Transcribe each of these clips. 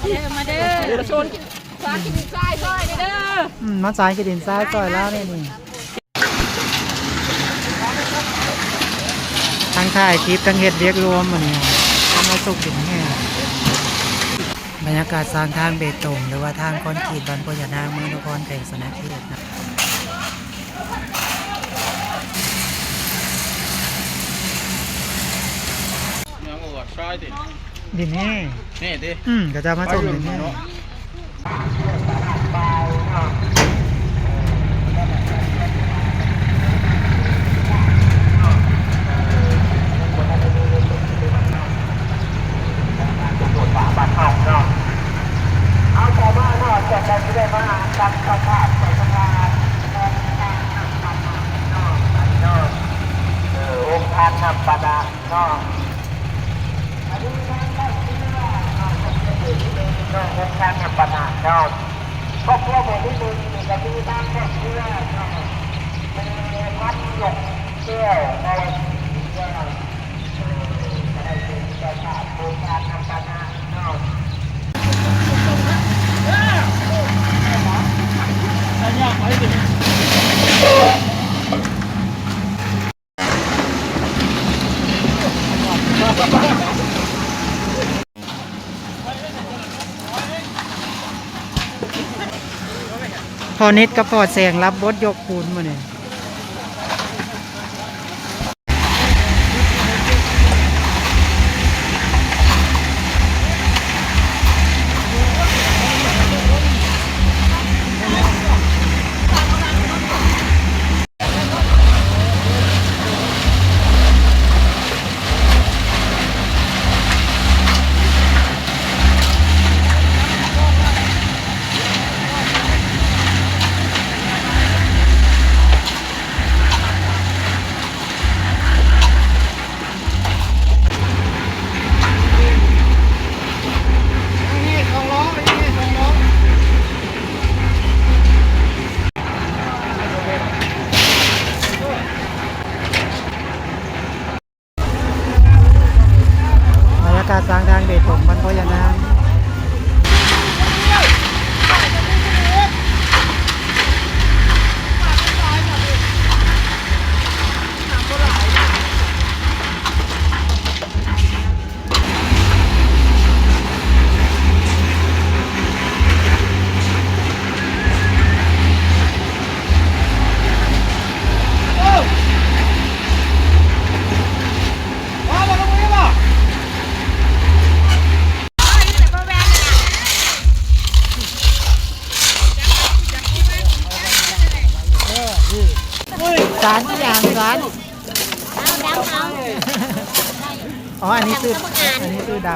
ເດີ ມາເດີ ມາຊົນສານຂີ້ດິນຊາຍຊ່ອຍເດີ. ອືມ ມາສານຂີ້ດິນຊາຍຊ່ອຍລາວແດ່ນີ້. ທັງຖ່າຍຄລິບ ທັງເຮັດວຽກລວມມື້ນີ້ ທັງມາສຸກດິນແຫ້ງ. ບັນຍາກາດສ້າງທາງເບຕົງ ຫຼືວ່າທາງຄອນກຣີດ ບ້ານໂພຍານາງ ເມືອງອຸທຸມພອນ ແຂວງສະຫວັນນະເຂດນະ. ຍັງບໍ່ວ່າຊາຍຕິ ດິນແຫ້ງ ແຫ້ງຕິ. ອືມ ເຂົາເຈົ້າມາສົ່ງດິນແຫ້ງ. ເອົາຕໍ່ມາເນາະ ຈາກນັ້ນຊິໄດ້ມານຳເຈົ້າພາບໄປສະພາ ເອີ ໂຮງທານນ້ຳປານາເນາະ. ອັນນີ້ເນາະ ໂຮງທານນ້ຳປານາເນາະ ຄອບຄົວໝາຍເລກໜຶ່ງນີ້ກະມີບາງຄອບຄົວເນາະ ແມ່ວັນຫຼົງແກ້ວ ເອີ ກະໄດ້ເປັນເຈົ້າພາບໂຮງທານນ້ຳປານາເນາະ. ພໍ່ນິດກັບພໍ່ແສງ ລັບບົດຍົກປູນມື້ນີ້. ບັນຍາກາດສ້າງທາງເບຕົງ ບ້ານໂພຍານາງ. ສານອີ່ຫຍັງ ສານ? ເອົາດຳເອົາ ອໍ ອັນນີ້ຊື່ ອັນນີ້ຊື່ດຳ.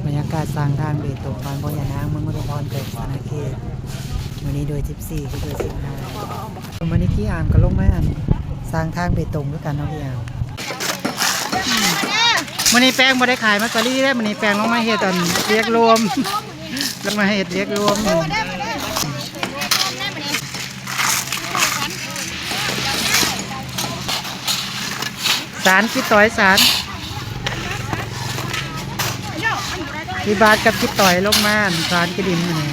ບັນຍາກາດສ້າງທາງເບຕົງ ບ້ານໂພຍານາງ ເມືອງອຸດົມພອນ ແຂວງສະຫວັນນະເຂດ ມື້ນີ້ເດືອນສິບສີ່ ຄືເດືອນສິບຫ້າ. ມື້ນີ້ກີອາມກະລົງມາ ອັນ ສ້າງທາງເບຕົງຄືກັນເນາະ ກີອາມ. ມື້ນີ້ແປ້ງບໍ່ໄດ້ຂາຍມາສາລີເດ້ ມື້ນີ້ແປ້ງລົງມາເຮັດ ອັນ ວຽກລວມ ລົງມາເຮັດວຽກລວມ. ສານກິດຕອຍ ສານ ພີ່ບາດກັບກິດຕອຍລົງມາ ສານກິດດິນມື້ນີ້.